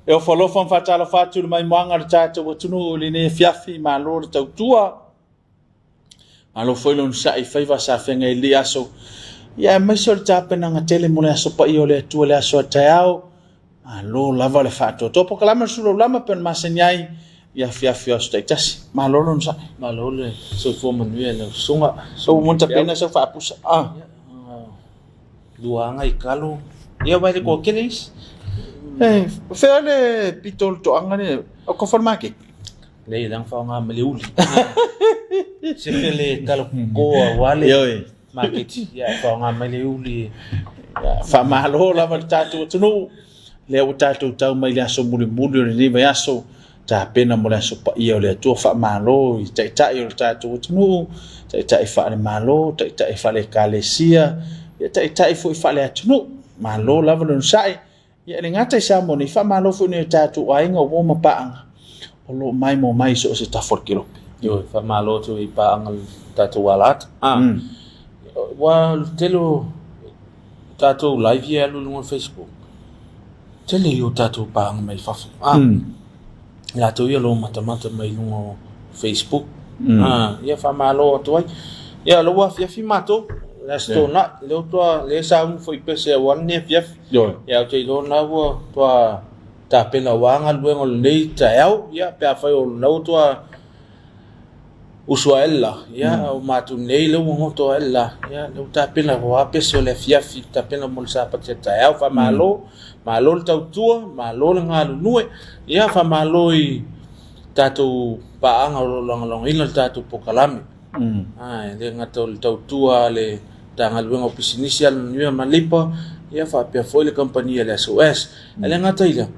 E ofo alofa ma faatalofa atu i le maimoaga o le tatou atunuu i lenei afiafi, malo le tautua. Malo foi le onosai i faiva sa feagai i lenei aso. Ia aemaise o le tapenaga tele mo le aso paia o le Atua i le aso a taeao. Malo lava le faatoatoa. Polokalame o le Sulaulama e pei ona masani ai i afiafi o aso taitasi. Malo le onosai. Malo le soifua manuia i lau susuga. Ua uma ona tapena sau faapusa. Ah. Luaga i kalo. Ia vai le toatele isi. Eh, fea le pito o le toaga le o ka fale maketi. Lei leaga faaaoga ma le uli. Sefe le talo ko aua le Ioe. maketi. Ia faaaoga mai le uli. Faamalo lava le tatou atunuu. Lea ua tatou tau mai le aso mulimuli o lenei vaiaso, tapena mo le aso paia o le Atua. Faamalo i taitai o le tatou atunuu, taitai faale-Malo, taitai faale-Ekalesia, ia taitai foi faale-atunuu. Malo lava le onosai. Ia e le gata i Samoa nei, faamalo foi i nai o tatou aiga, uo ma paaga o lo o maimoa mai i so o se tafa o le kelope. Ioe, faamalo atu i paaga o le tatou alata. Ua tele o tatou live ia e alu i luga o le Facebook, tele ia o tatou paaga mai fafo. Latou ia o lo o matamata mai i luga o Facebook. Ia faamalo atu ai. Ia o lea ua afiafi matou, le Aso Toonai, lea ua toa, lea e sauni foi i pese aua lenei afiafi. Ia ou te iloa o lena ua toa tapena aua galuega o lenei taeao, ia pe afai o lena ua toa usu ae la, ia o matou nei lea ua goto ae la, ia lea ua tapena aua pese o le afiafi, tapena mo le Sapati a taeao. Faamalo, malo le tautua, malo le galulue, ia faamalo i tatou paaga o lo o lagolagoina le tatou polokalame. E le gata o le tautua a le Matagaluega o Pisinisi, Alamanuia ma Leipa, ia faapea foi le kamupani a le SOS. E le gata i lea,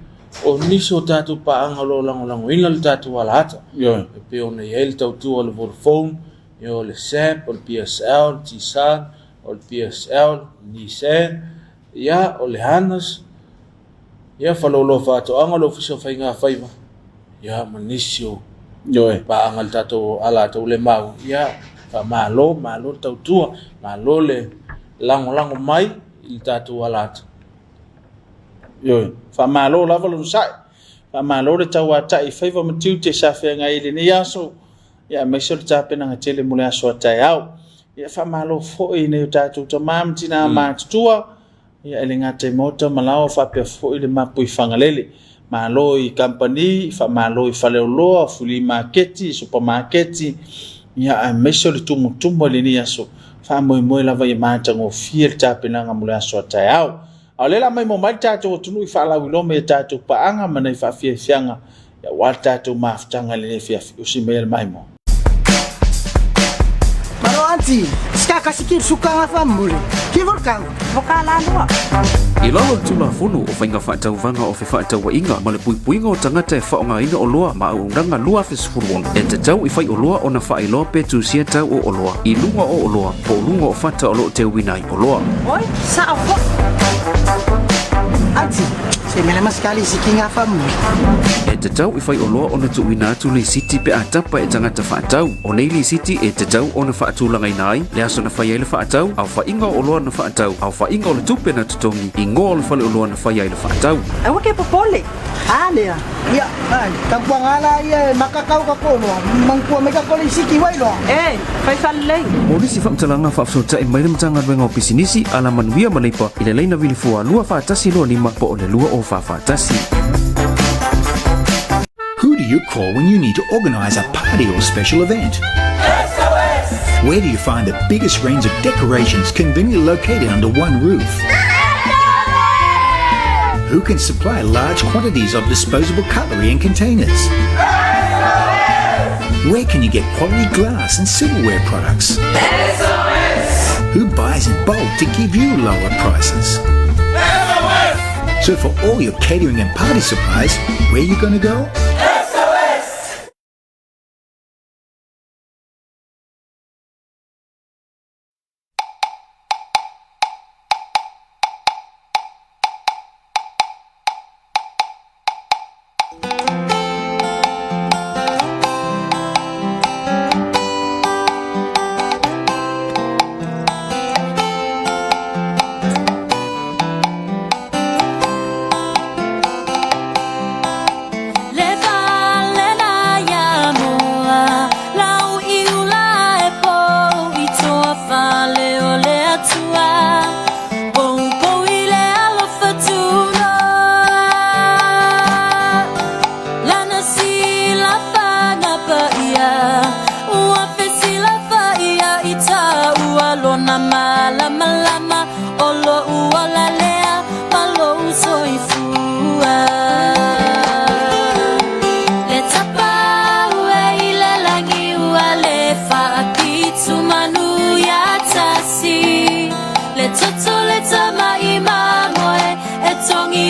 o nisi o tatou paaga o lo o lagolagoina le tatou alaata, e pei ona i ai le tautua o le Vodafone, o le SAP, o le PSL, o le TSAN, o le PSL, Nissan, ia, o le Hanas, ia, Faleoloa Faatoaga, le Ofisa o Faiga Faiva, ia, ma nisi o paaga o le tatou alaata ua le maua. Ia, faamalo, malo le tautua, malo le lagolago mai i le tatou alaata. Ioe, faamalo lava le onosai, faamalo le tauatai i faiva ma tiute sa feagai i lenei aso, ia aemaise o le tapenaga tele mo le aso a taeao. Ia faamalo foi i nai o tatou tama ma tina matutua, ia e le gata i maota ma laoa faapea foi le Mapuifagalele. Malo i kamupani, faamalo i faleoloa, fuli maketi, supamaketi, ia aemaise o le tumutumu i lenei aso. Faamoemoe lava ia matagofie le tapenaga mo le aso a taeao. A o lea o le a maimoa mai le tatou atunuu i faalauiloa mai a tatou paaga ma nai faafiafiaga aua le tatou mafutaga i lenei afiafi. Usi maia le maimoa. Malo aunty, sikakasi sukanga fa mule. Ki volkang. Vokalalua. I lalo o le Tulafono o Faiga Faatauvaga o Fefaatauaiga ma le Puipuiga o Tagata e Faaaogaina Oloa ma Auaunaga 2016, e tatau i faioloa ona faailoa pe tusia tau o oloa i luga o oloa po o luga o fata o lo o teuina ai oloa. Oi, sao foi. Aunty, se mea sekali sikinga fa mule. E tatau i faioloa ona tuuina atu lisiti pe a tapa e tagata faatau. O nei lisiti e tatau ona faatulagaina ai le aso na fai ai le faatau, aofaiga o oloa na faatau, aofaiga o le tupe na totogi, igoa o le faleoloa na fai ai le faatau. Aua ke popole. A lea. Ia, ai, tapuanga la ia e makakau ka koloa. Mangkua mai ka kole siki wai loa. E, fai falelei. Mo nisi faamatalaga faafesootai mai le Matagaluega o Pisinisi, Alamanuia ma Leipa i le laina vilifua 2 4 1 2 5 po o le 2041. Who do you call when you need to organise a party or special event? SOS! Where do you find the biggest range of decorations conveniently located under one roof? SOS! Who can supply large quantities of disposable cutlery and containers? SOS! Where can you get quality glass and silverware products? SOS! Who buys in bulk to give you lower prices? SOS! So for all your catering and party supplies, where you gonna go? SOS!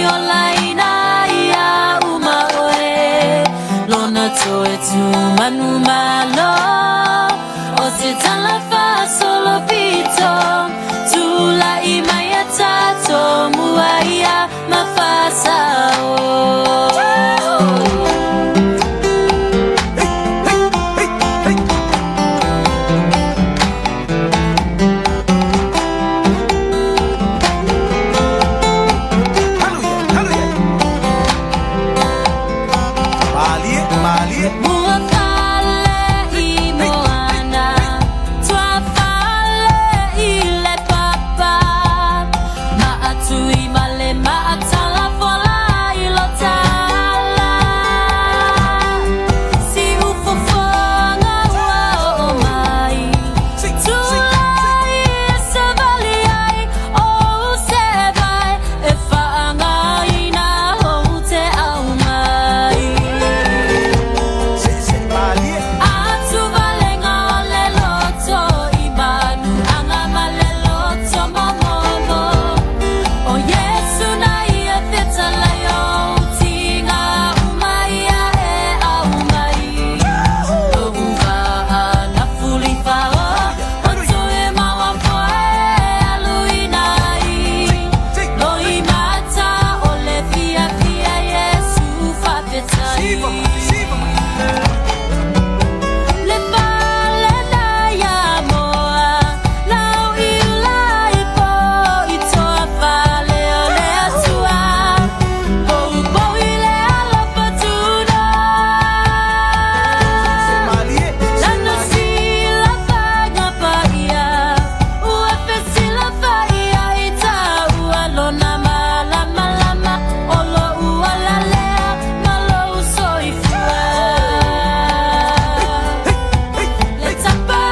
olaina ia uma oe Lona toe tu manu malo O se tala faasolo pito Tula'i mai a tatou mua ia ma faasao. Mua fale i Moana, tua fale i le papa, Maatui ma le maatala fola i lo tala. Si ufofoga ua oo mai, Tulai e savali ai ou sevae e faagaina ou te aumai. Atu valega o le loto i manu anga ma le loto momomo. O Iesu na ia fetalai ou tiga uma ia e aumai. Lou vaa na fulifao o toe maua foe aluina ai. Loimata o le fiafia Iesu faafetai. Le fale na ia moa, lau i la i po i toa fale o le Atua, poupou i le alofa tuna. Lana silafaga paia, ua fesilafaia i taua lona malamalama o lou ola lea ma lou soifua. Le tapa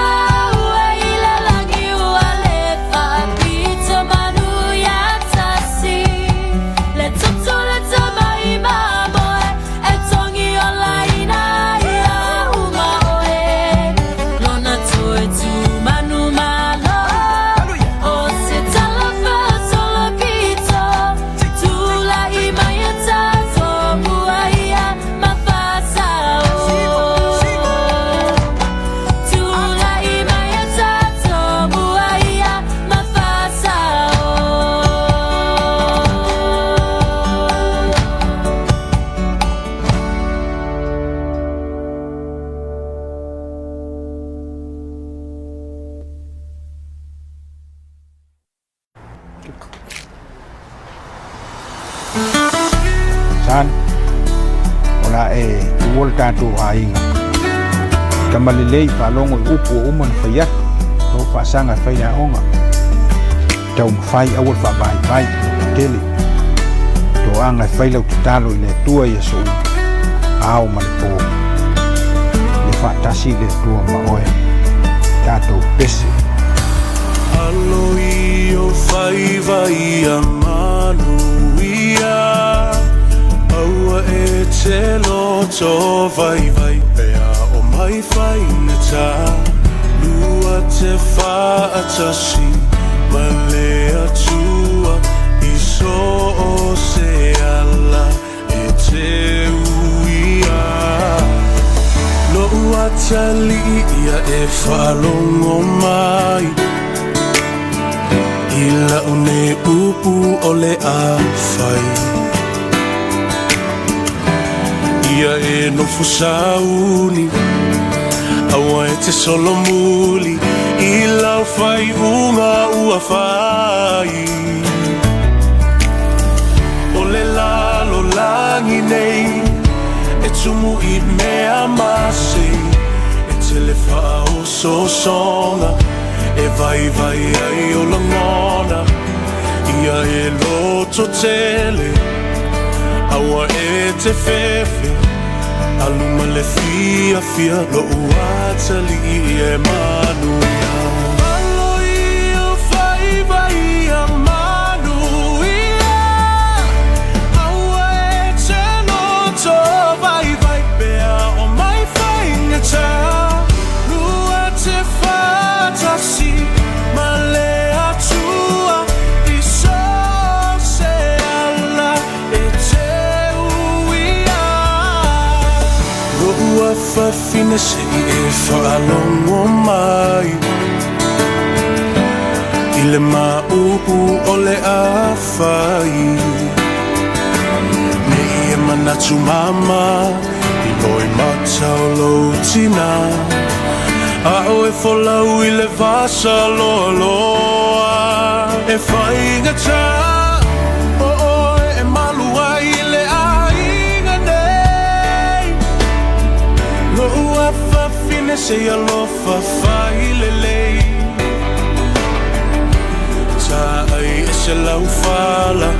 ua i le lagi ua le faapito manu ia tasi. Le toto le tama i mamoe e togi olaina ia uma oe. Lona toe tu manu malo o se tala faasolo pito. Tula'i mai a tatou mua ia ma faasao. Tula'i mai a tatou mua ia ma faasao. San, o le a e tuua le tatou aiga. Tama lelei faalogo i upu ua uma ona fai atu, lou faasaga e fai le aoga. Taumafai aua le faavaivai i lou tele. Toaga e fai lau tatalo i le Atua i aso uma, ao ma le po. Ia faatasi le Atua ma oe. Tatou pese. Alo i o faiva ia manuia Aua e te loto vaivai Pea o mai faigata Lua te faatasi Ma le Atua I so o se ala e te uia Lou atalii ia e faalogo mai I lau nei upu o le a fai Ia e nofo sauni Aua e te solomuli I lau faaiuga ua fai O le lalolagi nei E tumu i mea masei E tele faaosoosoga E vaivai ai o lagona Ia e loto tele Aua e te fefe Alu ma le fiafia Lou atalii e manuia Alo i o faiva ia manuia Aua e te loto vaivai Pea o mai faigata Lua te faatasi Ma le Atua I so o se ala afafafine se i e faalogo mai i le maʻupu o le afai Nei e manatu mama i loimata o lou tinā A o e folau i le vasa loaloa E faigata o oe e malu ai i le aiga nei Lo'u afafine se i alofa fai lelei Taai ese lau fala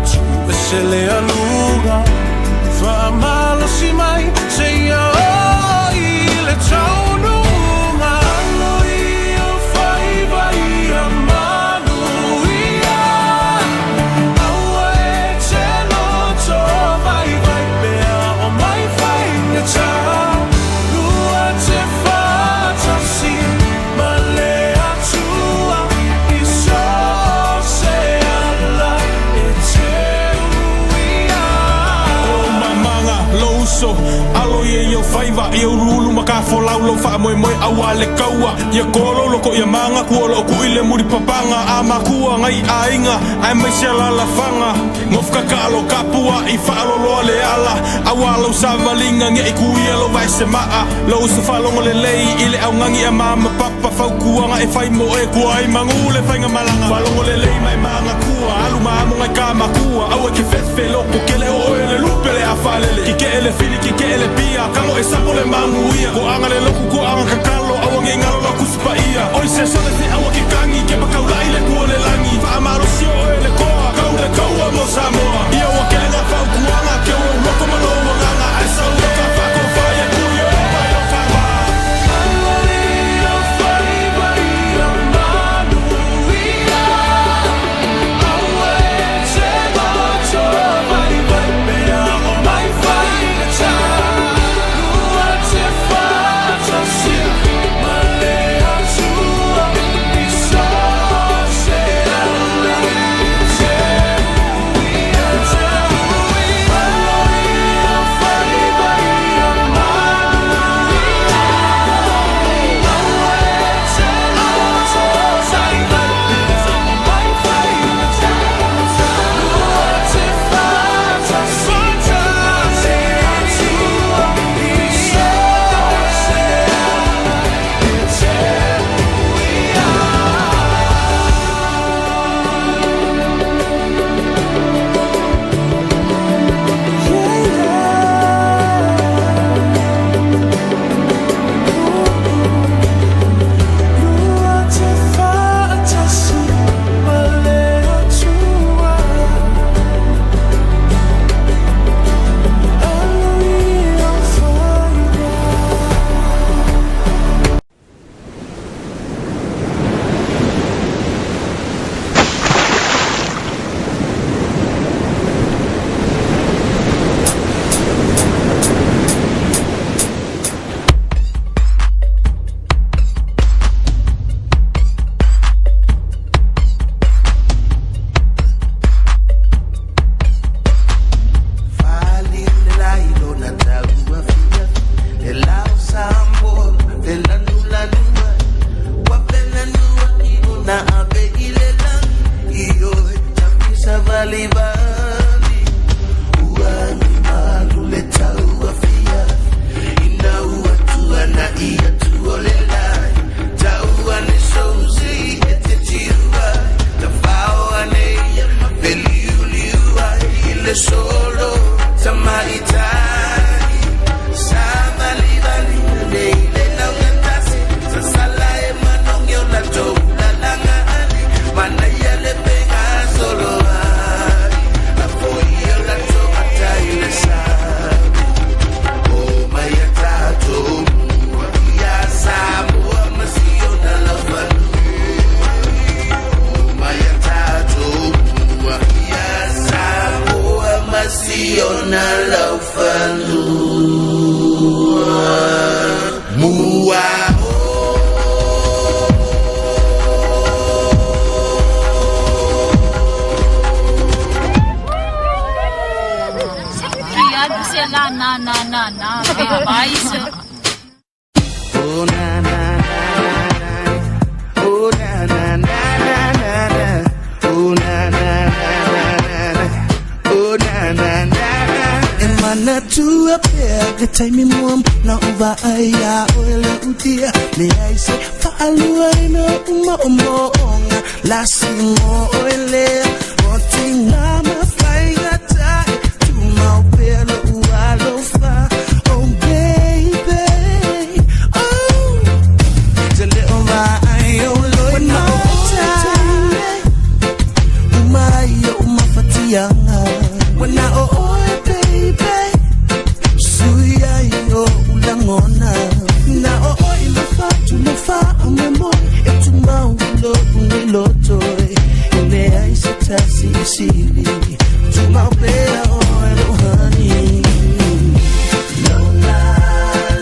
Tuu ese le aluga Faamalosi mai seia oo i le taunuuga Alo i ou faiva ia manuia Aua e te loto vaivai pea o mai faigata Lua te faatasi ma le Atua i so o se ala e te uia. O mamaga lou uso alo ia i ou faiva ia uluulu ma kafolau lou faamoemoe auā le kaua ia kolo loko ia maga kua loo kui le muli papaga a makua ngai aiga aemaise alalafaga gofokaka lo kapua i faaloloa le ala auā lau savaliga geʻi kuia lou vaesemaa lou uso faalogo lelei i le augagi a ma papa fautuaga e fai mo e kua ai magu le faiga malaga faalogo lelei ma e magakua alu ma amo ngai ka makua aua ke fefe loko kele o oe le lupe le afalele kikeʻe le fili kikeʻe le pia kago e sapo le maguia koaga le loku koaga kakalo aua nei galo la kusipaia oi se sole se aua ke kagi ke makaulai le kua le lagi faamalosi oe le koa kau le kaua mo Samoa ia ua kelega fautuaga ke ua loko ma lou agaga ae sau le ka faakofa ia kui o mai o kava. Alo i ou faiva ia manuia Aua e te loto vaivai pea o mai faigata Lua te faatasi ma le Atua i so o se ala e te uia Alo i ou faiva ia manuia Aua e te loto vaivai pea o mai faigata Lua te faatasi ma le Atua i so o se ala e te uia. Lua te faatasi ma le Atua Alo i ou faiva. Na na na na na na. Oh na na na na na. Oh na na na na na na. Oh na na na na na na. Oh na na na na. E manatua pea le taimi mua na uva ai a oe le utia le ai se faalua ina uma o moonga lasi mo oe lea o tina mawhaiga tae tumau pea lo ualofa. Oh baby, oh te leo mai o loi mata umai o mafatianga wana o oe baby suia i o ulangona na o oe le fatu le fa o me moe e tumau lo ungi lotoi e le ai se tasi i sili tumau pea oe lo honey. Lola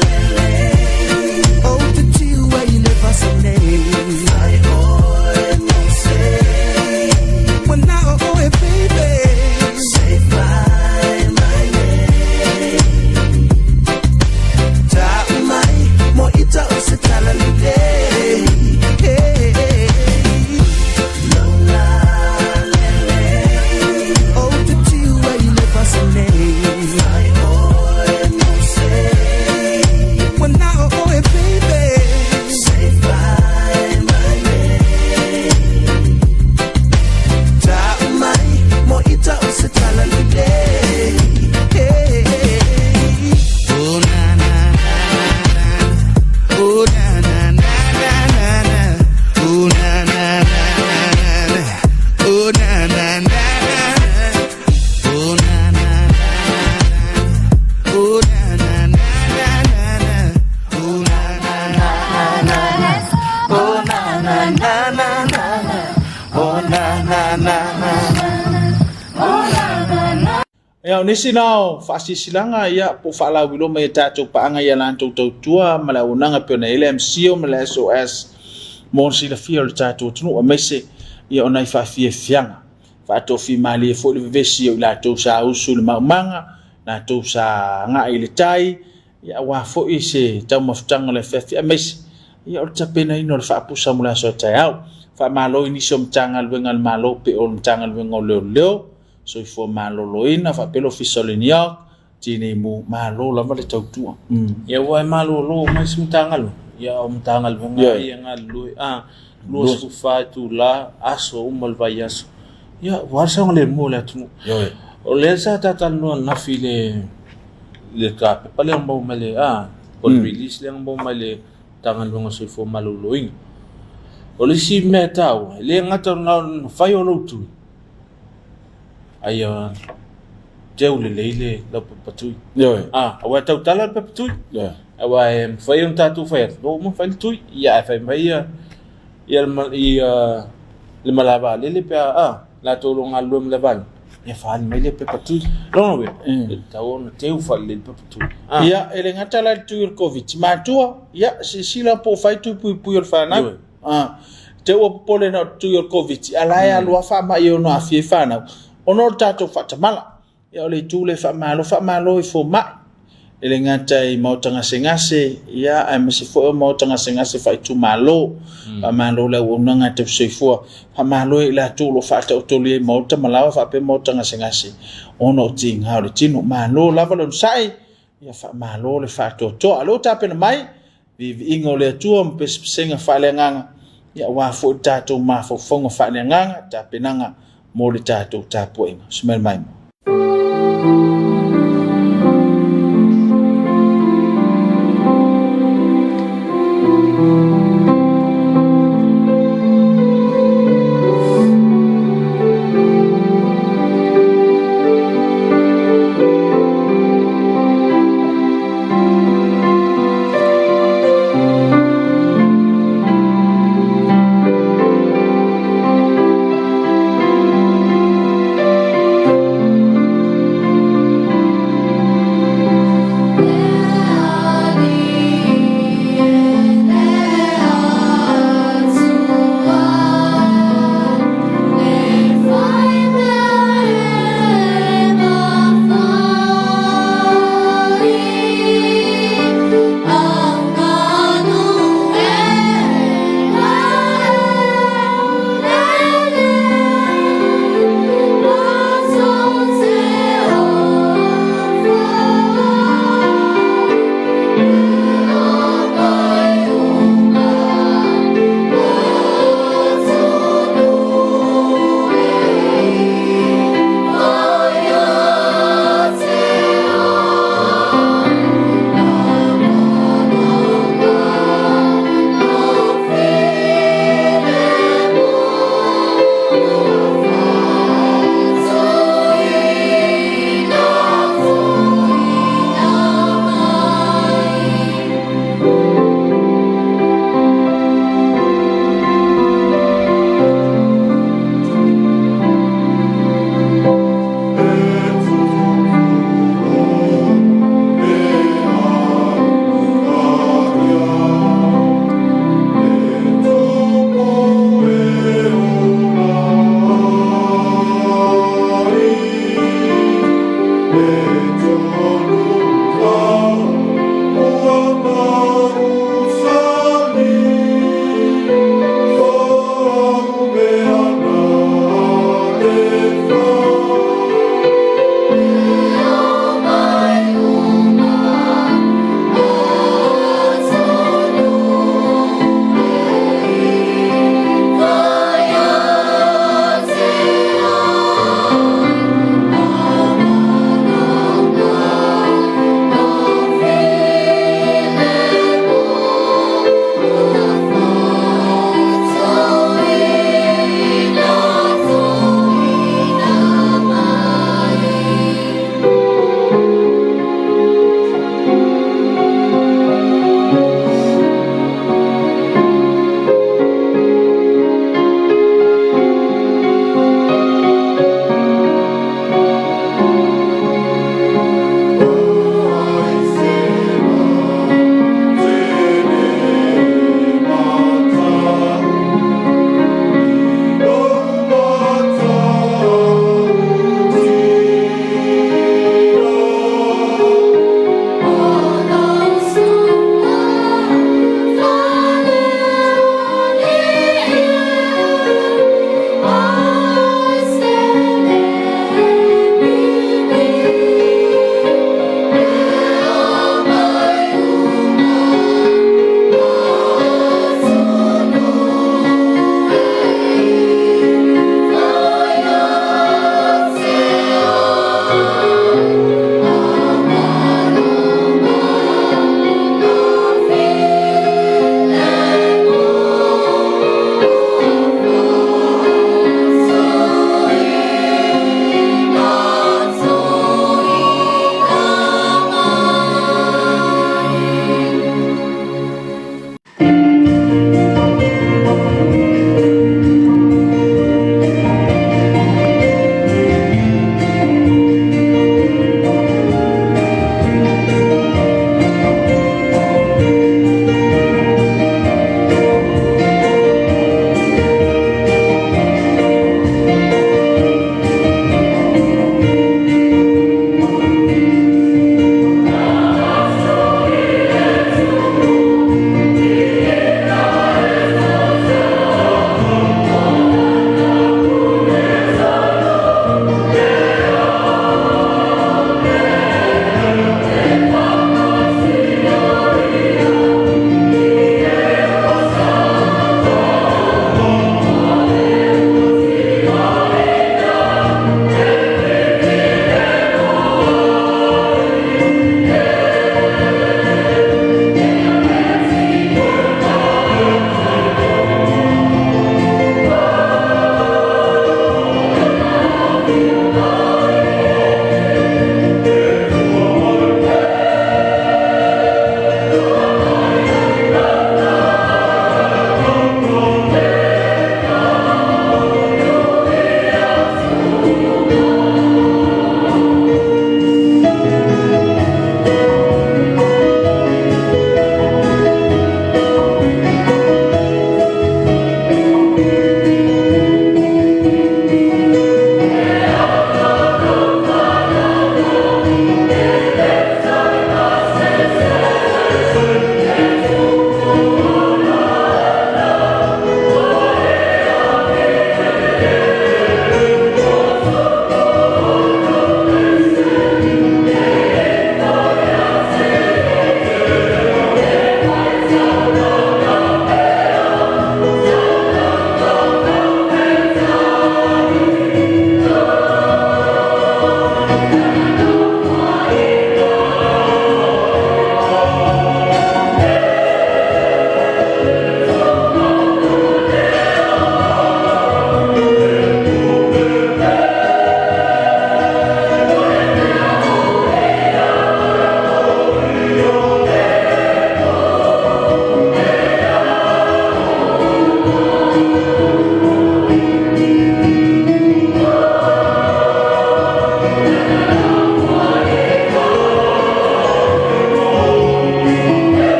lele o te tiua i le vasane ai oe mo se wana o oe baby say fly my name ta umai mo ita o se tala lele. Hey, Lola lele o te tiua i le vasane ai oe mo se wana o oe baby say fly my name ta umai mo ita o se tala lele. Hey, oh na na na na na. Oh na na na na na na. Oh na na na na na na. Oh na na na na na. Oh na na na na na. Oh na na na na na na. Oh na na na na na. Oh na na na na na na. Oh na na na na na. Ia, o nisi na o faasilasilaga ia po o faalauiloa mai e tatou paaga ia latou tautua ma le auaunaga e pei ona i ai le MCIL ma le SOS mo le silafia o le tatou atunuu aemaise ia o nai faafiafiaga faatofimalie foi le vevesi o i latou sa usu i le maumaga latou sa agai i le tai ia aua foi se taumafataga o le afiafi aemaise ia o le tapenaina o le faapusa mo le aso a taeao. Faamalo i nisi o Matagaluega a le Malo pei o le Matagaluega o Leoleo, Soifua Maloloina faapea le Ofisa o le NEOC, Tinei Mu, malo lava le tautua. Ia ua e malolo mai se Matagaluega, ia o Matagaluega ia galulue a 24 itula aso uma o le vaiaso. Ia ua alu saogalemu o le atunuu. O lea sa tatalanoa ananafi i le le tapepa lea na maua mai le a po o le release lea na maua mai le Matagaluega o Soifua Maloloina. O le isi mea e taua, e le gata ona fai o lou tui, a ia teu lelei le laupepa tui. A, aua e tautala le pepa tui. Aua e mafai ona tatou fai atu, ua uma fai le tui. Ia ae fai mai ia ia le ia le malaevaalele pe a, a latou o lo o galulue ma le vale, ia faaali mai le pepa tui. Lona uiga, e tatau ona teu faalelei le pepa tui. A. Ia, e le gata la i le tui o le Koviti. Matua, ia, silasila po o fai tui puipui o le fanau. Ioe. A, te ua popole na o le tui o le Koviti, a la e alu lava faamai e ono aafia ai fanau, ona o le tatou faatamala. Ia o le itu lea faamalo, faamalo i fomai. E le gata i maota gasegase, ia, aemaise foi o maota gasegase faaitumalo. Faamalo i le auaunaga tausisoifua. Faamalo i latou o lo o faataotolia i maota ma laoa faapea maota gasegase ona o tiga o le tino. Malo lava le onosai, ia faamalo le faatoatoa. O lea ua tapena mai viiviiga o le Atua ma pesepesega faaleagaga, ia aua foi le tatou mafaufauga faaleagaga, tapenaga mo le tatou tapuaiga. Smile mai mo.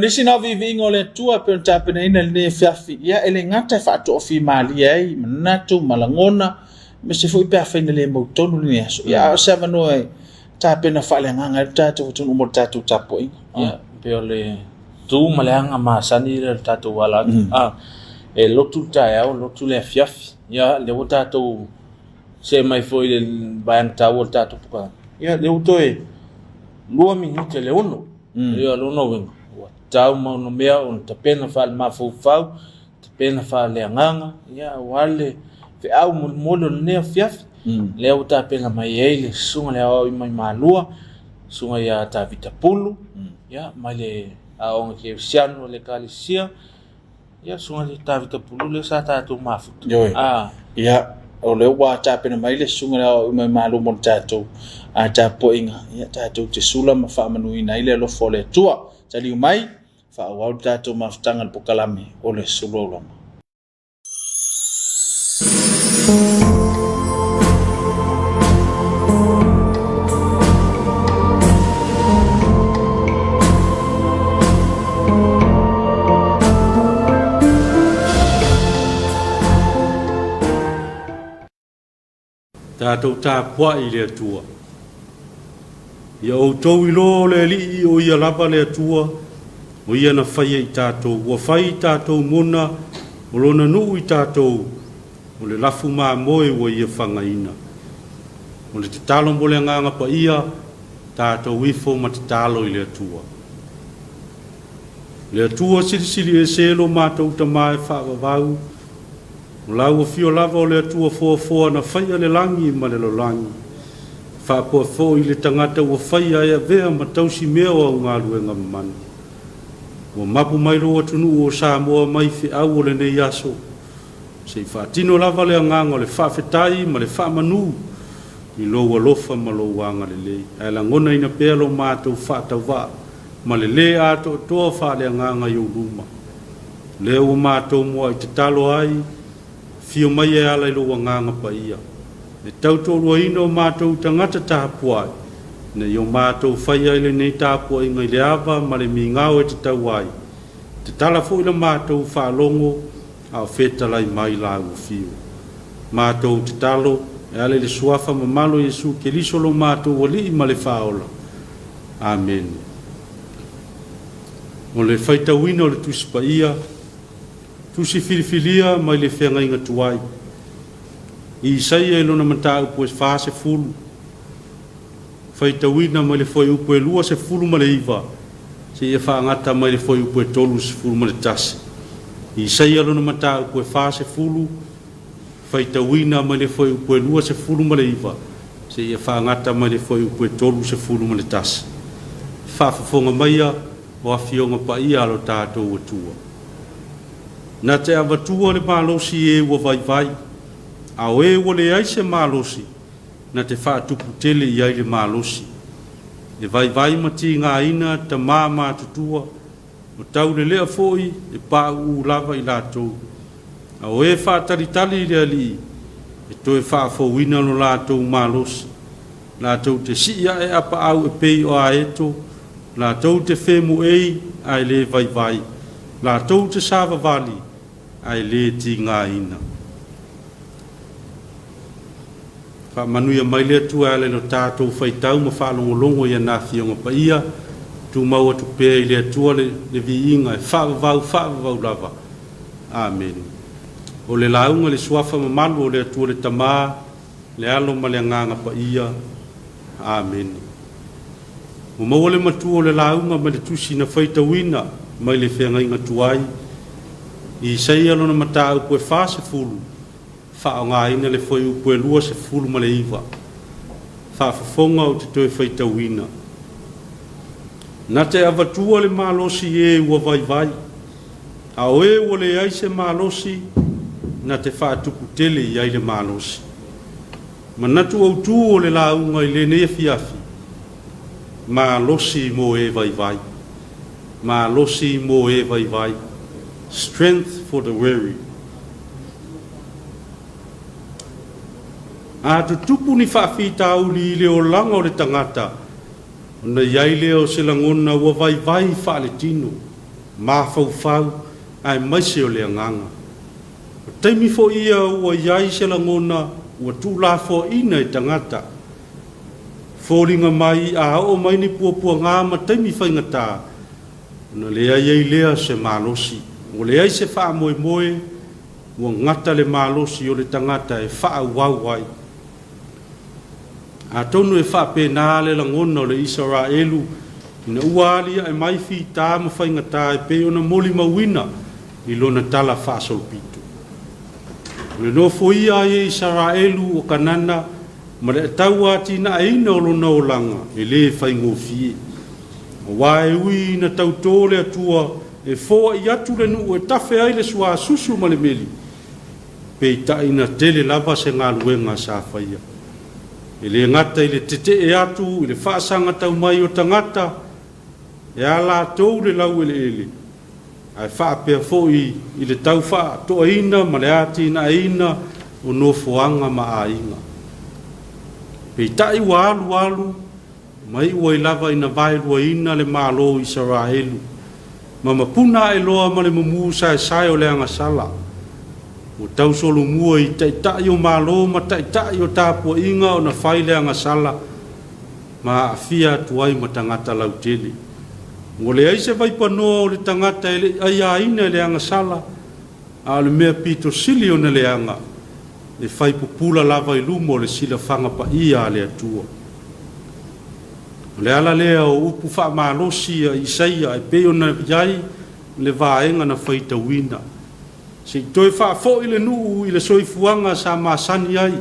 nisi na o viiviiga o le Atua e pei ona tapenaina i lenei afiafi, ia e le gata e faatoafimalie ai manatu ma lagona, aemaise foi pe afai na le mautonu lenei aso, ia a o se avanoa e tapena faaleagaga ai le tatou atunuu mo le tatou tapuaiga. Ia, pei o le tu ma le aga masani lea o le tatou ala atu. A, e lotu le taeao, lotu le afiafi. Ia, lea ua tatou see mai foi i le vaega taua o le tatou polokalame. Ia, lea ua toe 2 minute le 6. Ia, o lona uiga, ua tatau ma onomea ona tapena faale-mafaufau, tapena faaleagaga, ia, aua le feau molimoli o lenei afiafi. Lea ua tapena mai ai le susuga i le aoao mai Malua, susuga ia Tavita Pulu, ia, mai le aoga kerisiano a le Ekalesia, ia, susuga ia Tavita Pulu lea sa tatou mafuta. Ioe. Ia, o lea ua tapena mai le susuga i le aoao mai Malua mo le tatou tapuaiga, ia, tatou te sula ma faamanuina ai le alofa o le Atua. Taliu mai, faaauau le tatou mafutaga i le polokalame o le Sulu Aulama. Tatou tapuai i le Atua. Ia outou iloa o le Alii o Ia lava le Atua, o Ia na faia i tatou, ua fai i tatou mona o Lona nuu i tatou, o le lafu mamoe ua Ia fagaina. O le tatalo mo le Agaga Paia, tatou ifo ma tatalo i le Atua. Le Atua silisili ese lo matou Tama e faavavau, O lau afio lava o le Atua foafoa na faia le lagi ma le lalolagi, faapea foi le tagata ua faia e avea ma tausi mea o au galuega mamana. Ua mapu mai lou atunuu o Samoa mai feau o lenei aso, se i faatino lava le agaga o le faafetai ma le faamanu i lou alofa ma lou agalelei, ae lagonaina pea lo matou faatauvaa ma le lē atoatoa faaleagaga i ou luma. Lea ua matou mua'i tatalo ai, afio mai e ala i lou Agaga Paia, e tautoaluaina o matou tagata tapuai, ina ia o matou faia ai lenei tapuaiga i le ava ma le migao e tatau ai, tatala foi la matou faalogo a o fetalai mai lau afio. Matou tatalo e ala i le Suafa mamalu o Iesu Keriso lo matou Alii ma le Faaola. Amene. O le faitauina o le Tusi Paia, Tusi filifilia mai le Feagaiga Tuai, i Isaia i lona mataupu e 40, faitauina mai le fuaiupu e 29 seia faagata mai le fuaiupu e 31. I Isaia lona mataupu e 40, faitauina mai le fuaiupu e 29 seia faagata mai le fuaiupu e 31. Faafofoga maia o Afioga Paia a lo tatou Atua. Na te avatua le malosi i e ua vaivai, a o e ua leai se malosi, na te faatupu tele i ai le malosi. E vaivai ma tigaina tama matutua, o taulelea foi e pauu lava i latou. A o e faatalitali i le Alii, e toe faafouina lo latou malosi. Latou te sii ae apaau e pei o aeto, latou te femuei ae le vaivai, latou te savavali ae le tigaina. Faamanuia mai le Atua e ala i lo tatou faitau ma faalogologo i ana Afioga Paia, tumau atu pea i le Atua le, le viiga e faavavau faavavau lava. Amene. O le lauga i le Suafa mamalu o le Atua le Tama, le Alo ma le Agaga Paia. Amene. Ua maua le matua o le lauga mai le tusi na faitauina mai le feagaiga tuai i Isaia lona mataupu e 40, faaaogaina le fuaiupu e 29. Faafofoga ou te toe faitauina. Na te avatua le malosi i e ua vaivai, a o e ua leai se malosi, na te faatupu tele i ai le malosi. Manatu autu o le lauga i lenei afiafi, malosi mo e vaivai. Malosi mo e vaivai. Strength for the weary. A tutupu ni faafitauli i le olaga o le tagata, ona i ai lea o se lagona ua vaivai faaletino. mafaufau aemaise o le agaga. O taimi foi ia ua i ai se lagona ua tuulafoaina e tagata. Foliga mai a oo mai ni puapuaga ma taimi faigata, ona leai ai lea se malosi. Ua leai se faamoemoe, ua gata le malosi o le tagata e faaauau ai. Atonu e faapena le lagona o le Isaraelu ina ua aliae mai fita ma faigata e pei ona molimauina i lona tala faasolopito. O le nofoia ai e Isaraelu o Kanana ma le tauatiaeina o lona olaga e lē faigofie. Auā e ui ina tautō le Atua e foaʻi atu le nuu e tafe ai le suasusu ma le meli, Peitai na tele lava se galuega sa faia. E le gata i le tetee atu i le faasaga tau mai o tagata e a latou le laueleele, ae faapea foi i le tau faatoaina ma le atinaeina o nofoaga ma aiga. Peitai ua alu alu, Ma iu ai lava ina vaeluaina le Malo o Isaraelu, ma mapuna ae loa ma le mumu saesae o le agasala. Ua tausolomua i taitai o Malo ma taitai o tapuaiga ona fai le agasala ma aafia atu ai ma tagata lautele. Ua leai se vaipanoa o le tagata e le i aiaina i le agasala, a o le mea pito sili ona leaga, e fai pupula lava i luma o le silafaga paia a le Atua. O le ala lea o upu faamalosi a Isaia e pei ona i ai le vaega na faitauina, Se i toe faafoi le nuu i le soifuaga sa masani ai,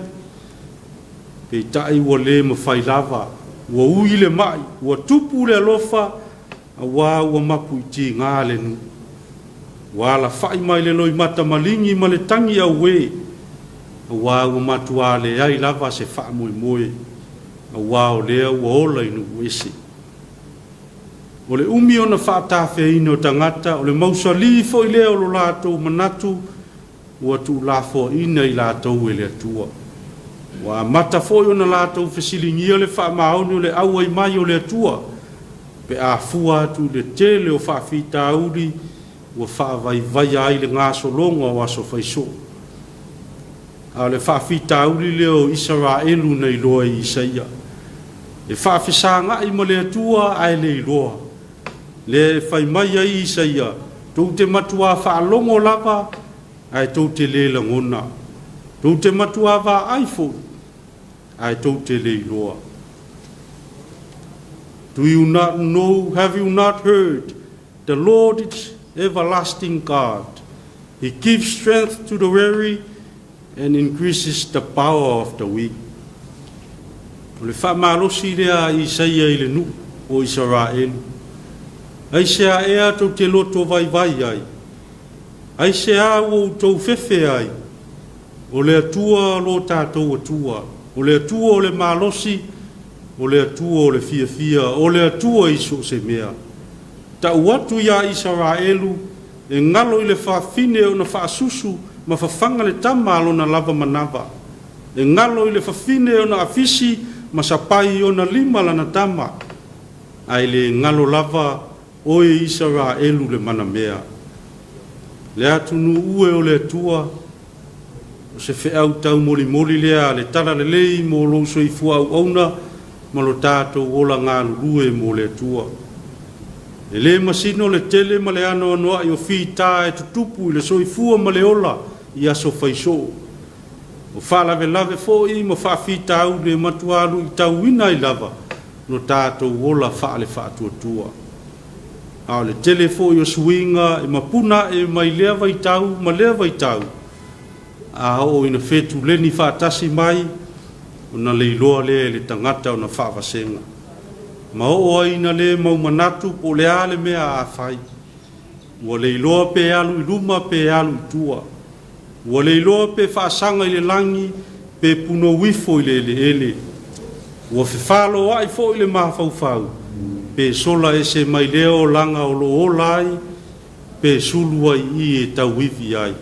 peitai ua le mafai lava, ua ui le mai, ua tupu le alofa, Auā ua mapu i tigā le nuu. Ua alafai mai le loimata maligi ma le tagi auē, auā ua matuā leai lava se faamoemoe, auā o lea ua ola i nuu ese. O le umi ona faatafeaina o tagata, o le mausalī foi lea o lo latou manatu ua tuulafoaina i latou e le Atua. Ua amata foi ona latou fesiligia le faamaoni o le auai mai o le Atua, pe a fua atu i le tele o faafitauli ua faavaivaia ai le gasologa o aso faisoo. A o le faafitauli lea o Isaraelu na iloa e Isaia, e faafesagaʻi ma le Atua ae le iloa. Lea e fai mai ai Isaia, Tou te matuā faalogo lava, ae tou te lē lagona. Tou te matuā vaai foi, ae tou te le iloa. Do you not know, have you not heard, the Lord is everlasting God. He gives strength to the weary and increases the power of the weak. O le faamalosi lea a Isaia i le nuu o Isaraelu. Aisea ea tou te loto vaivai ai? Aisea ua outou fefe ai? O le Atua lo tatou Atua, o le Atua o le malosi, o le Atua o le fiafia, o le Atua i so o se mea. Tau atu iā Isaraelu, E galo i le fafine ona faasusu ma fafaga le tama a lona lava manava. E galo i le fafine ona afisi ma sapai i ona lima lana tama. Ae le galo lava oe Isaraelu le manamea. Le atunuu e o le Atua, O se feau taumolimoli lea a le Talalelei mo lou soifua auauna ma lo tatou ola galulue mo le Atua. E le masino le tele ma le anoanoai o fita e tutupu i le soifua ma le ola i aso faisoo. O faalavelave foi ma faafitauli e matuā luitauina ai lava lo tatou ola faale-faatuatua. A o le tele foi o suiga e mapuna ae mai lea vaitau ma lea vaitau, a oo ina fetuleni faatasi mai, ona leiloa lea e le tagata ona faavasega. Ma oo ai ina le mau manatu po o le a le mea a fai. Ua leiloa pe alu i luma pe alu i tua. Ua leiloa pe faasaga i le lagi pe punou ifo i le eleele. Ua fefaloai foi le mafaufau pe sola ese mai lea olaga o lo o ola ai pe sulu ai i e tauivi ai.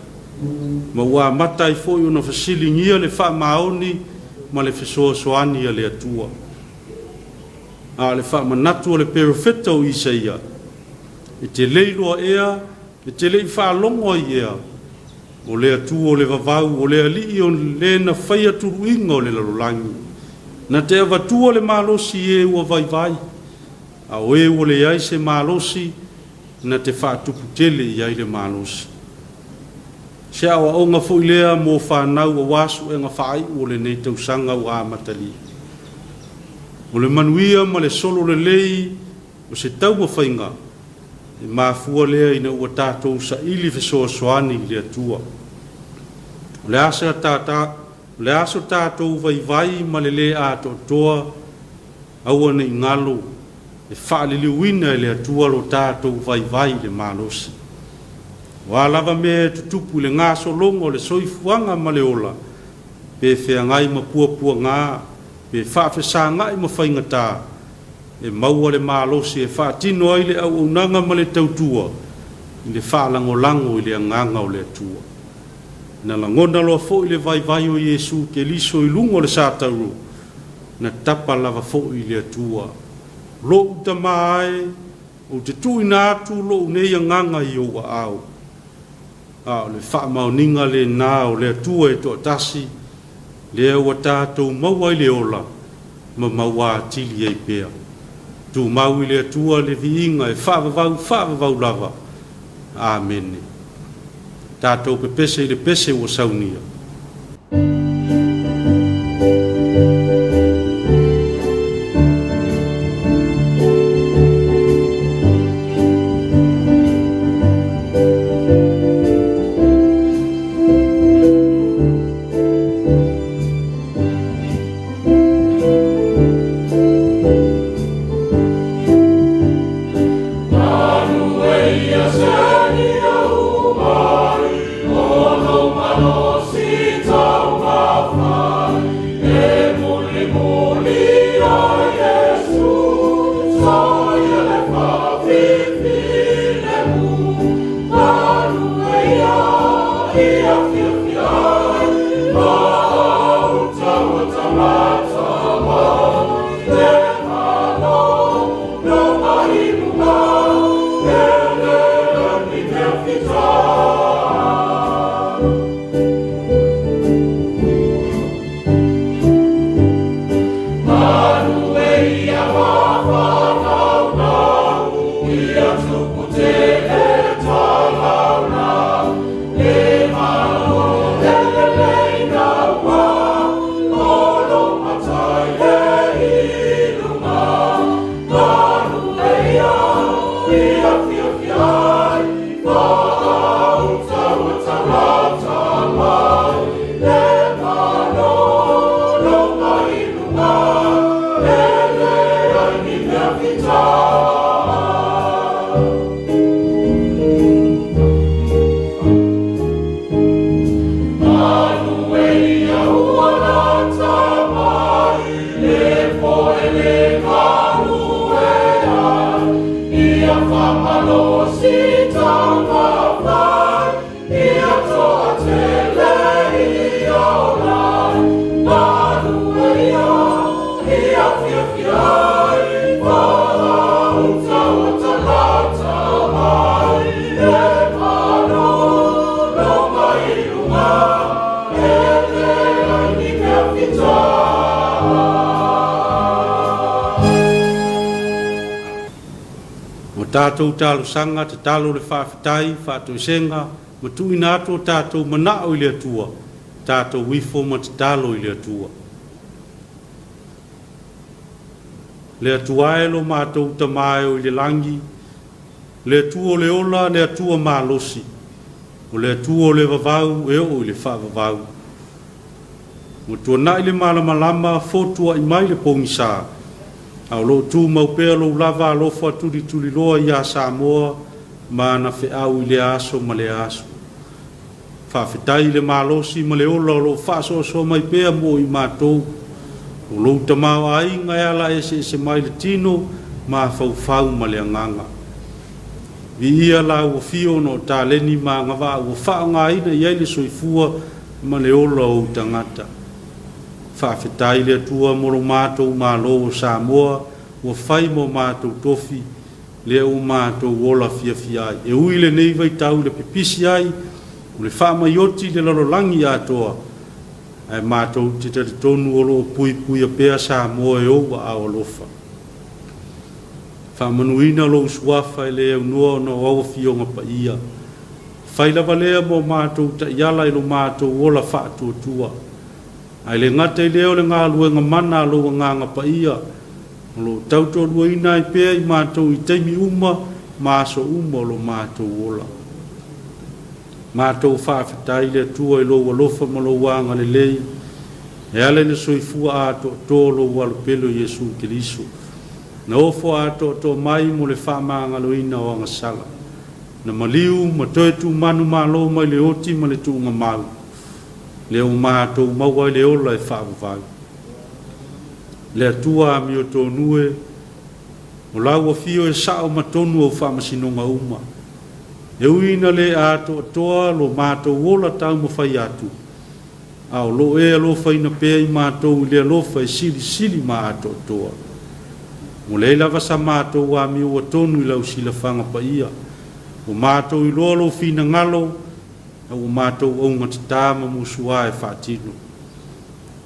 Ma ua amata ai foi ona fesiligia le faamaoni ma le fesoasoani a le Atua. A o le faamanatu a le perofeta o Isaia. E te le iloa ea, e te le i faalogo ai ea, o le Atua o le vavau, o le Alii o le na faia tuluiga o le lalolagi, na te avatua le malosi i e ua vaivai, a o e ua leai se malosi, na te faatupu tele i ai le malosi. Se aoaoga foi lea mo fanau aua suega faaiu o lenei tausaga ua amatalia. O le manuia ma le solo lelei o se taumafaiga e mafua lea ina ua tatou saili fesoasoani i le Atua. O le a o le a so tatou vaivai ma le lē atoatoa, aua ne i galo e faaliliuina e le Atua lo tatou vaivai i le malosi. O a lava mea e tutupu i le gasologa o le soifuaga ma le ola, pe feagai ma puapuaga, pe faafesagai ma faigatā, e maua le malosi e faatino ai le auaunaga ma le tautua i le faalagolago i le Agaga o le Atua. Na lagona loa foi le vaivai o Iesu Keliso i luga o le satauro, na tapa lava foi i le Atua, Lo'u Tama e, ou te tuuina atu lo'u nei agaga i ou aao. A o le faamaoniga lena o le Atua e toatasi, lea ua tatou maua ai le ola ma maua atili ai pea. Tumau i le Atua le viiga e faavavau faavavau lava. Amene. Tatou pepese i le pese ua saunia. Ua tatou talosaga, tatalo le faafetai, faatoesega, ma tuuina atu o tatou manao i le Atua, tatou ifo ma tatalo i le Atua. Le Atua e lo matou Tama e o i le lagi, le Atua o le ola, le Atua malosi, o le Atua o le vavau e oo i le faavavau. Ua tuanai le malamalama, fotua'i mai le pogisa, a o lo o tumau pea lou lava alofa tulituliloa iā Samoa ma ana feau i lea aso ma lea aso. Faafetai i le malosi ma le ola o lo o faasoasoa mai pea mo i matou, o lou tamaoaiga e ala eseese mai le tino, mafaufau ma le agaga. Viia lau afio ona o taleni ma agavaa ua faaaogaina i ai le soifua ma le ola o ou tagata. Faafetai i le Atua mo lo matou Malo o Samoa ua fai mo matou tofi. lea ua matou ola fiafia ai. E ui i lenei vaitau i le pipisi ai o le faamaioti i le lalolagi atoa, ae matou te talitonu o lo o puipuia pea Samoa e ou aao alofa. Faamanuina lou suafa e le aunoa ona o au afioga paia. Fai lava lea mo matou taiala i lo matou ola faatuatua. Ae le gata i lea o le galuega mana a lou Agaga Paia, o lo o tautoaluaina ai pea i matou i taimi uma ma aso uma o lo matou ola. Matou faafetai i le Atua i lou alofa ma lou agalelei e ala i le soifua atoatoa o lou Alo pele o Iesu Keriso, na ofo atoatoa mai mo le faamagaloina o agasala, na maliu ma toe tumanu malo mai le oti ma le tuugamau. Lea ua matou maua ai le ola e faavavau. Le Atua amiotonu e, o lau afio e sao ma tonu au faamasinoga uma. E ui ina le atoatoa lo matou ola taumafai atu, a o lo e alofaina pea i matou i le alofa e silisili ma atoatoa. Ua leai lava sa matou amio ua tonu i lau silafaga paia. Ua matou iloa lou finagalo, a ua matou augatata ma musuā e faatino.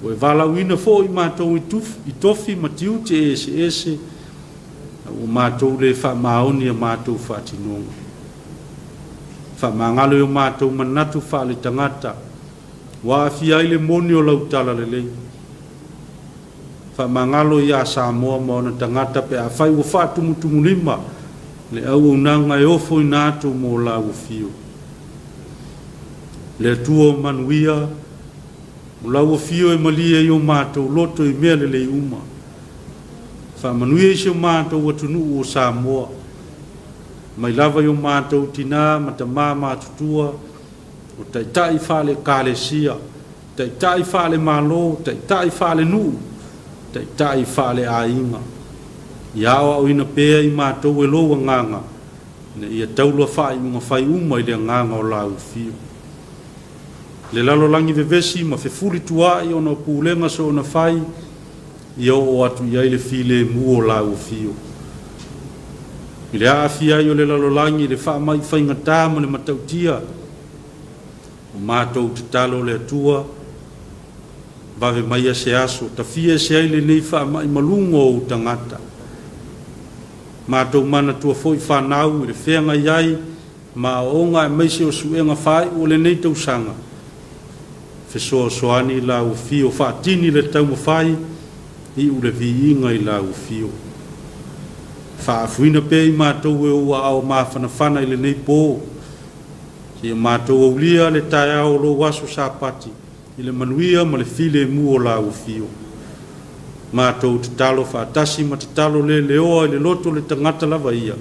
Ua e valaauina foi matou i i tofi ma tiute eseese, a ua matou le faamaoni a matou faatinoga. Faamagalo i o matou manatu faaletagata, ua aafia ai le moni o lau talalelei. Faamagalo iā Samoa ma ona tagata pe afai ua faatumutumulima le auaunaga e ofoina atu mo lau afio. Le Atua o manuia, o lau afio e malie i o matou loto i mea lelei uma. Faamanuia i si o matou atunuu o Samoa, mai lava i o matou tinā ma tamā matutua, o taitai faale-Ekalesia, taitai faale-Malo, taitai faale-nuu, taitai faale-aiga. Ia aoaoina pea i matou e lou Agaga, ina ia taula faaiuga fai uma i le agaga o lau afio. Le lalolagi vevesi ma fefulituaai ona o pulega soona fai, ia oo atu i ai le filemu o lau afio. I le aafia ai o le lalolagi i le faamai faigata ma le matautia, O matou tatalo le Atua, vave maia se aso, tafia ese ai lenei faamai maluga o ou tagata. Matou manatua foi fanau i le feagai ai ma aoaoga aemaise o suega faaiu o lenei tausaga. Fesoasoani i lau afio, faatini le taumafai, iu le viiga i lau afio. Faaafuina pea i matou e ou aao mafanafana i lenei po. Seia matou aulia le taeao o lou aso Sapati i le manuia ma le filemu o lau afio. Matou tatalo faatasi ma tatalo le leoa i le loto o le tagata lava ia.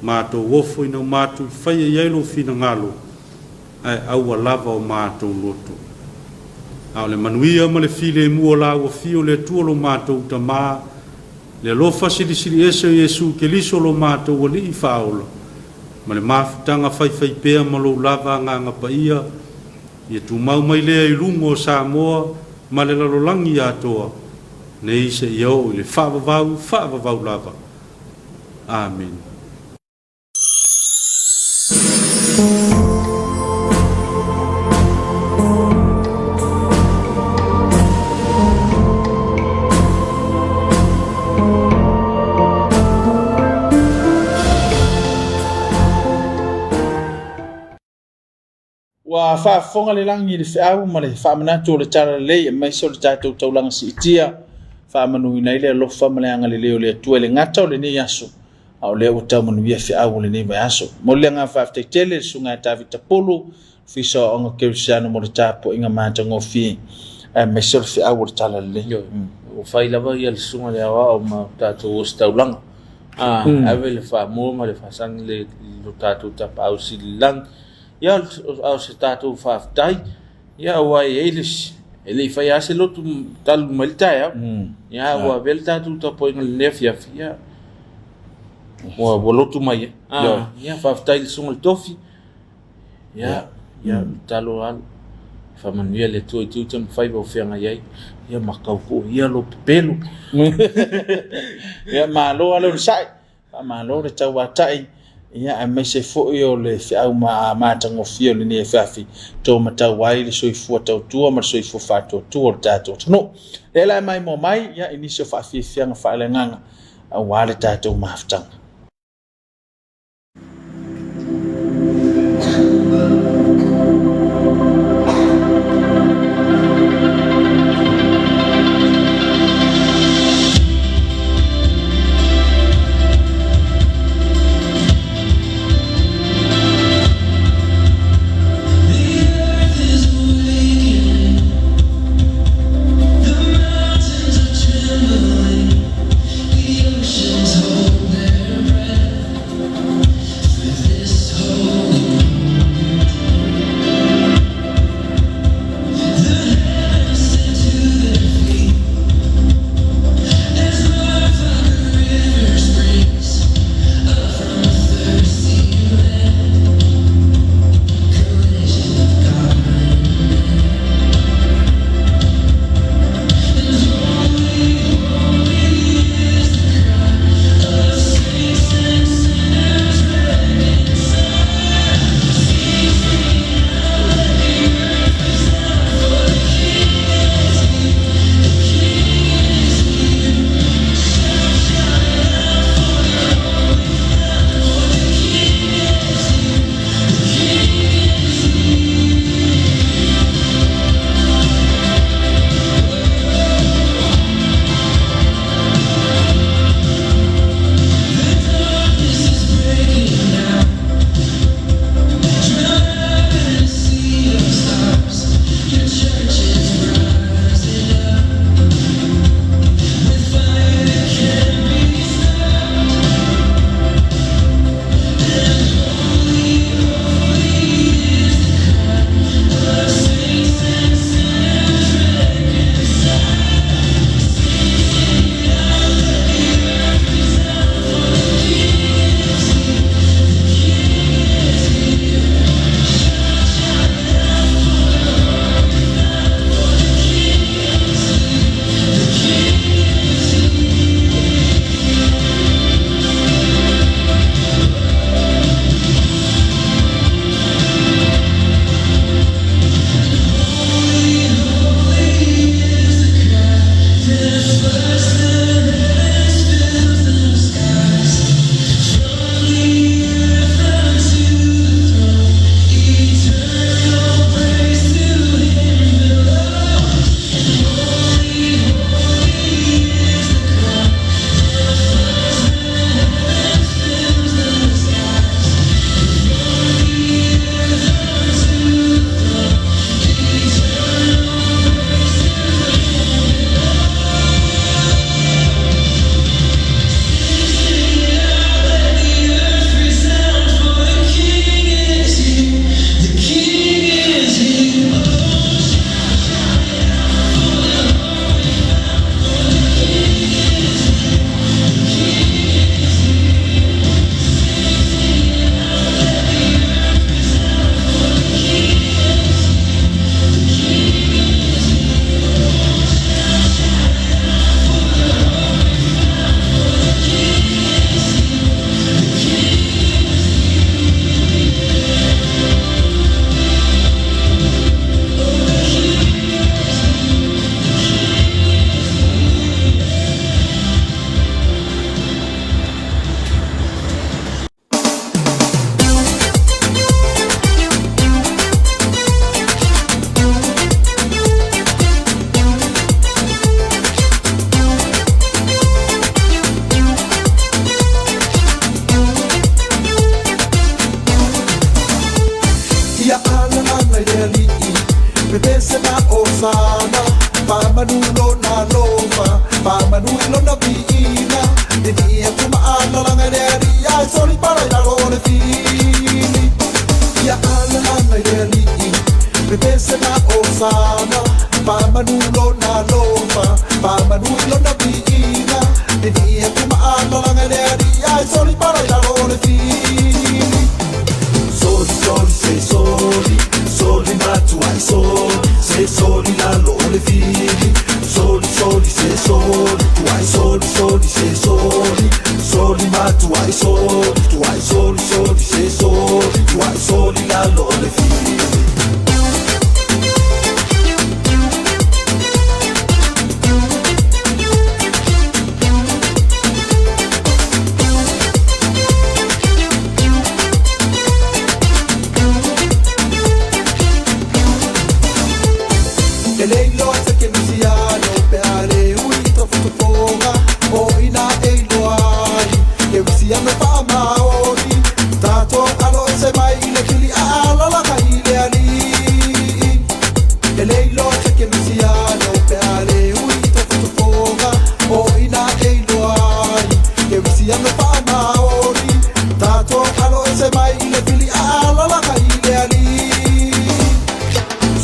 Matou ofo ina o matou i faia i ai lou finagalo, ae aua lava o matou loto. A o le manuia ma le filemu o lau afio le Atua lo matou Tama, Le alofa silisili ese o Iesu Keliso lo matou Alii Faaola, ma le mafutaga faifaipea ma lou lava Agaga Paia, ia tumau mai lea i luga o Samoa ma le lalolagi atoa, nei seia oo i le faavavau faavavau lava. Amene. Ua faafofoga le lagi i le feau ma le faamanatu o le talalelei aemaise o le tatou taulaga siitia, faamanuina ai le alofa ma le agalelei o le Atua i le gata o lenei aso, a o lea ua tau manuia feau o lenei vaiaso. Momoli le agaga faafetai tele i le Susuga ia Tavita Pulu, Ofisa o Aoga Kerisiano mo le tapuaiga matagofie aemaise o le feau o le talalelei. Ioe, ua fai lava ia le susuga i le aoao ma tatou ositaulaga. A ave le faamua ma le faasagi i lo tatou Tapaau Sili i le Lagi. Ia, a o se tatou faafetai, ia aua e i ai le isi, e le i faia lava se lotu talu mai le taeao. Ia, a ua avea le tatou tapuaiga i lenei afiafi, ia, ua lotu mai ai. Ia, faafetai i le susuga i le tofi. Ia, ia, tatalo alo, faamanuia le Atua i tiute ma faiva o feagai ai, ia ma tau foi ia lou pepelo. Ia, malo lava le onosai. Faamalo le tauata'i, ia aemaise foi o le feau matagofie o lenei afiafi, to matau ai le soifua tautua ma le soifua faatuatua o le tatou atunuu. Lea la e maimoa mai, ia, i nisi o faafiafiaga faaleagaga aua le tatou mafutaga. The mountains are trembling, the oceans hold their Tuai soli soli se soli Tuai soli lalo o le fili. E le iloa se kerisiano pe a le ui tofotofoga o ina e iloa ai kerisiano faamaoni tatou alo ese mai i le fili aalalaga i le alii. E le iloa se kerisiano pe a le ui tofotofoga o ina e iloa ai kerisiano faamaoni tatou alo ese mai i le fili aalalaga i le alii.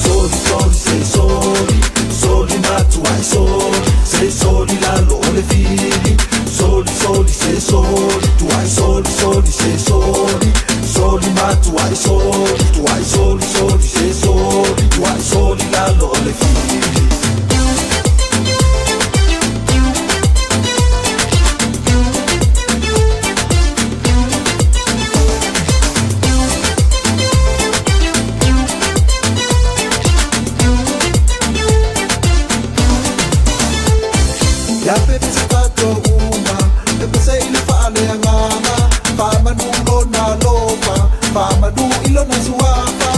Soli soli se soli soli matuai soli se soli lalo o le fili. Soli soli se soli tuai soli soli se soli soli matuai soli tuai soli soli se soli tuai soli lalo o le fili. Ia pepese tatou uma, pepese i le faaleagaga, faamanu lona alofa, faamanu i lona suafa.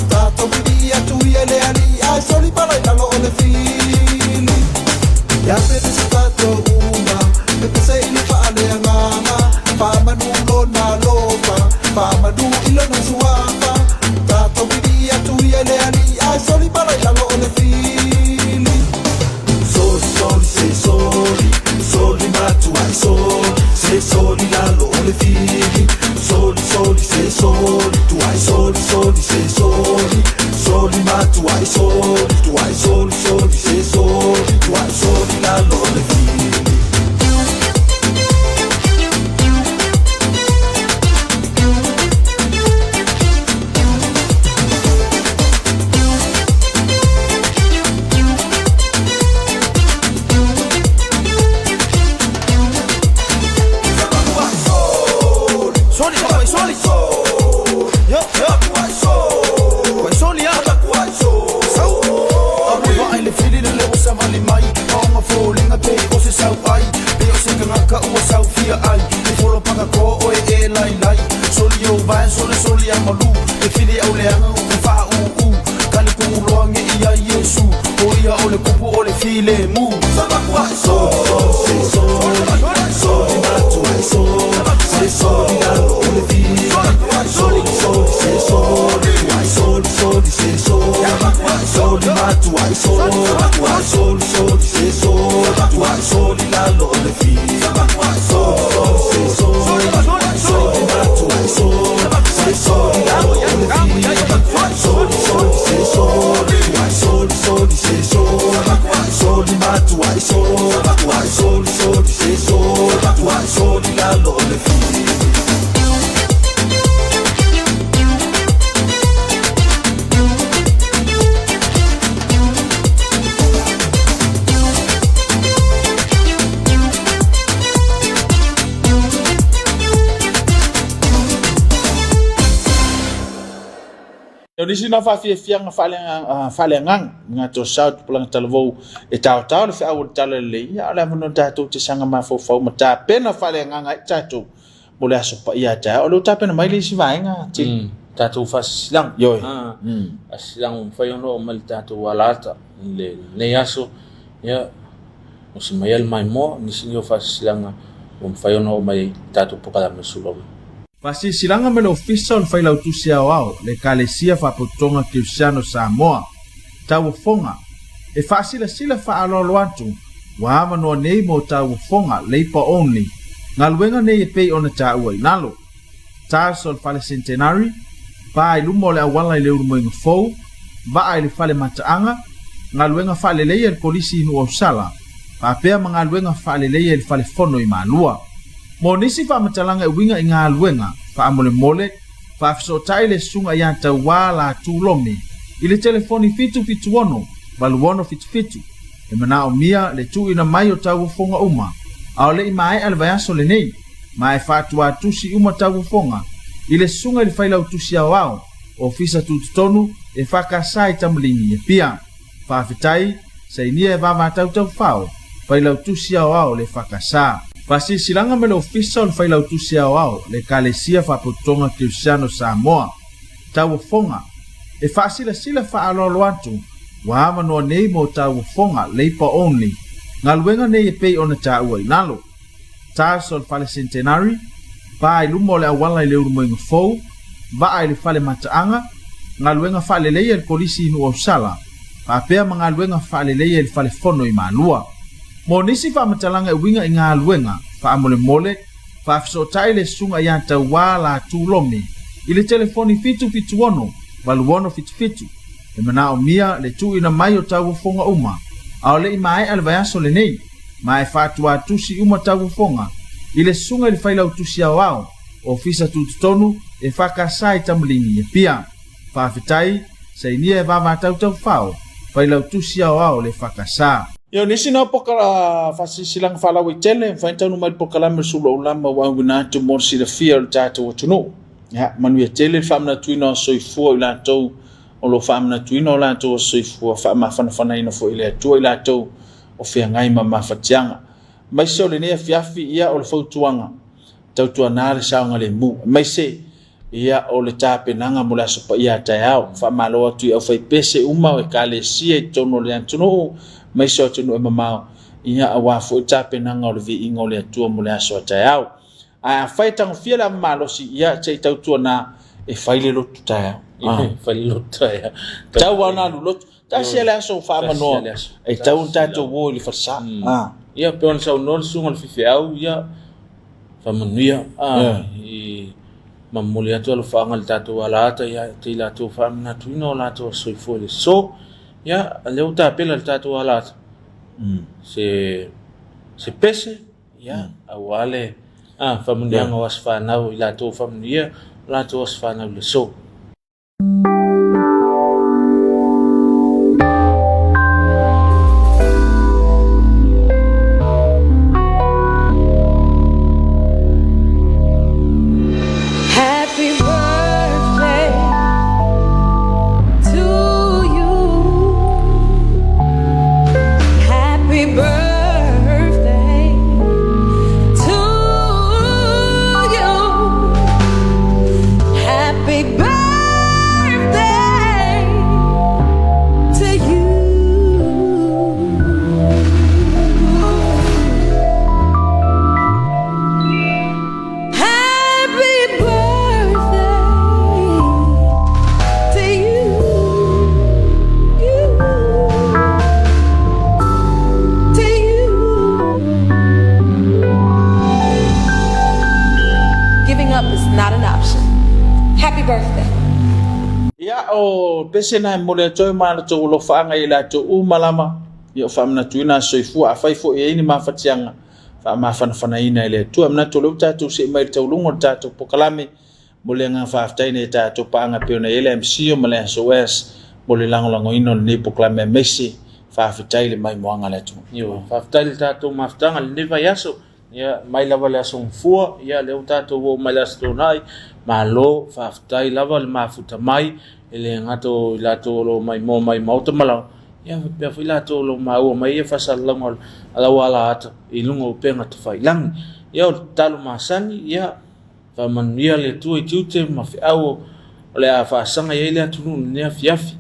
Tatou vivii atu ia i le alii, ae soli pala i lalo o le fili. Ia pepese tatou uma, pepese i le faaleagaga, faamanu lona alofa, faamanu i lona suafa. Tatou vivii atu ia i le alii, ae soli pala i lalo o le fili. Soli soli se soli soli matuai soli se soli lalo o le fili. Soli soli se soli tuai soli soli se soli soli matuai soli tuai soli soli se soli tuai soli lalo o le fili. Soli, soli, soli. Yo, yo. Soli, ah. Sau. Vaai le fili le leo sa vali mai Aonga fōlinga pe o se sau ai Pe o se kangaka ua sau fia ai E folo paka ko oe e lai lai Soli o vai soli soli a malu E fili au leanga u ku wha u u Kali ku uloa nge ia Yesu O ia o le kupu o le file mu. Soli soli soli soli matuai soli se soli lalo o le fili. Soli soli se soli tuai soli soli se soli soli matuai soli tuai soli soli se soli tuai soli lalo o le fili. Soli soli se soli soli matuai soli se soli lalo o le fili. Soli soli se soli tuai soli soli se soli soli matuai soli tuai soli soli se soli tuai soli lalo o le fili. O nisi na faafiafiaga faaleagaga i gato sao tupulaga talavou e taotao le feau o le tala lelei, ia o le avanoa tatou te saga mafaufau ma tapena faaleagaga ai tatou mo le aso paia a taeao. O lea ua tapena mai le isi vaega tele. Tatou faasisilaga. Ioe. Faasisilaga ua mafai ona oo mai le tatou alaata i lenei aso. Ia, osi mai le maimoa, nisi nei o faasisilaga ua mafai ona oo mai i tatou polokalame sulaula. Faasilasilaga mai le Ofisa o le Failautusi Aoao, le Ekalesia Faapotopotoga Kerisiano Samoa, Tauofoga, e faasilasila faaaloalo atu ua avanoa nei mo tauofoga, labour only, galuega nei e pei ona taua i lalo. Tiles o le Fale Centenary, pa i luma o le auala i le Ulumoega Fou, vaa i le Fale Mataaga, galuega faaleleia i le Kolisi i Nuuausala, faapea ma galuega faaleleia i le Fale Fono i Malua. Mo nisi faamatalaga e uiga i galuega faamolemole, faafesootai le Susuga ia Tauā Latu Lome i le telefoni 776 8677 e manaomia le tuuina mai o tauofoga uma a o le i maea le vaiaso lenei. Ma e fa'atuatusi uma tauofoga i le susuga i le Failautusi Aoao, Ofisa Tutotonu EFKS i Tamaligi i Apia. Faafetai, sainia e Vavatautaufao, Failautusi Aoao le EFKS. Faasilasilaga mai le Ofisa o le Failautusi Aoao le Ekalesia Faapotopotoga Kerisiano Samoa. Tauofoga, E faasilasila faaaloalo atu, ua avanoa nei mo tauofoga, labour only, galuega nei e pei ona taua i lalo. Tiles o le Fale Centenary, pa i luma o le auala i le Ulumoega Fou, vaa i le Fale Mataaga, galuega faaleleia i le Kolisi i Nuuausala, faapea ma galuega faaleleia i le Fale Fono i Malua. Mo nisi faamatalaga e uiga i galuega faamolemole, faafesootai le Susuga ia Tauā Latu Lome i le telefoni 776 8677. E manaomia le tuuina mai o tauofoga uma a o le i maea le vaiaso lenei, ma e faatuatusi uma tauofoga i le Susuga i le Failautusi Aoao, Ofisa Tutotonu EFKS i Tamaligi i Apia. Faafetai, sainia e Vavatautaufao, Failautusi Aoao le EFKS. Ia, o nisi na o faasilasilaga faalauaitele e mafai ona taunuu mai i le polokalame o le Sulu Aulama ua auina atu mo le silafia o le tatou atunuu. Ia, manuia tele le faamanatuina o soifua o i latou o lo o faamanatuina o latou aso soifua, faamafanafanaina foi e le Atua i latou o feagai ma mafatiaga. Aemaise o lenei afiafi, ia, o le fautuaga, tautuana le saogalemu, aemaise ia o le tapenaga mo le Aso Paia a taeao. Faamalo atu i aufaipese uma o Ekalesia i totonu o le atunuu, aemaise o atunuu e mamao, ia aua foi tapenaga o le viiga o le Atua mo le aso a taeao. Ae afai e tagofia le ava malosi, ia se i tautuana e fai le lotu taeao. Fai le lotu taeao. Tau lava ona alu lotu. Tasi lava le aso faamanoa e tatau ona tatou o i le falesa. Ia, pei ona saunoa le susuga i le faifeau, ia, faamanuia i momoli atu alofaaga i le tatou alaata ia te i latou faamanatuina o latou aso soifua i le aso. Ia, o lea ua tapena le tatou alaata se pese, ia, aua le faamanuiaga o aso fanau i latou faamanuia o latou aso fanau i le aso. Happy birthday to you. Happy birthday to you. Happy birthday to you. Happy birthday to you. You. To you. Giving up is not an option. Happy birthday. Ia, o pese na e momoli atu ai ma latou alofaaga i latou uma lava, ia o faamanatuina aso soifua, afai foi e i ai ni mafatiaga, faamafanafanaina e le Atua. E manatu o lea ua tatou see mai i le tauluga o le tatou polokalame, mo le agaga faafetai i tatou paaga e pei ona i ai le MCIL ma le SOS mo le lagolagoina o lenei polokalame aemaise faafetai i le maimoaga a le atunuu. Ioe, faafetai i le tatou mafutaga i lenei vaiaso. Ia, mai lava le Aso Gafua, ia lea ua tatou oo mai le Aso Toonai, malo, faafetai lava le mafuta mai, e le gata o i latou o lo o maimoa mai i maota ma laoa, ia faapea foi latou o lo o maua mai ia faasalalauga a lau alaata i luga o upega tafailagi. Ia o le tatalo masani, ia faamanuia le Atua i tiute ma feau o le a faasaga i ai le atunuu i lenei afiafi.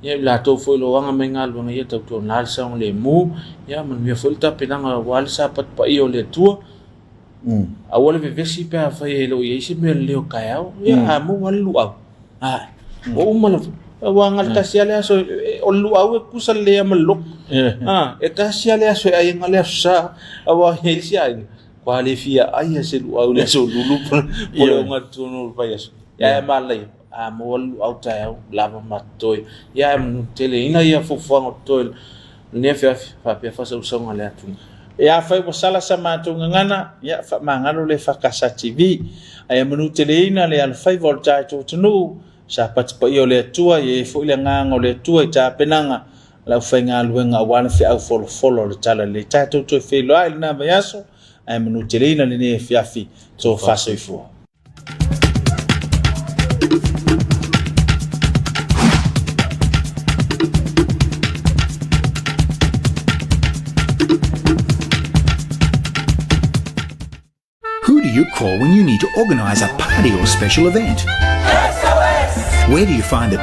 Ia i latou foi o lo o aga mai galuega ia tautuana le saogalemu, ia manuia foi le tapenaga aua le sapati paia o le Atua. Aua le vevesi pe afai e le o i ai se mea lelei o taeao, ia a maua lava le luau, ua uma lava. Aua na o le tasi lava le aso, o le luau e tutusa lelei lava ma le lotu. E tasi lava le aso e ai ai na o le aso Sa, aua e i ai isi aiga, ua le fia ai lava i se luau i le aso Lulu po o le ogatotonu o le vaiaso. Ae manaia, a maua le luau taeao, lava ma totoe. Ia ae manuteleina ia fuafuaga o totoe lenei afiafi faapea faasausauga a le atunuu. Ia afai ua sala sa matou gagana, ia faamagalo le EFKS TV. Ae ia manuteleina le alofaiva o le tatou atunuu, sapati paia o le Atua, ia i ai foi le agaga o le Atua i tapenaga a le aufaigaluega aua le feau folafolo o le Talalelei. Tatou toe feiloai i lena vaiaso. Ae manuteleina lenei afiafi. Tofa soifua. Who do you call when you need to organise a party or special event? SOS! Where do you find the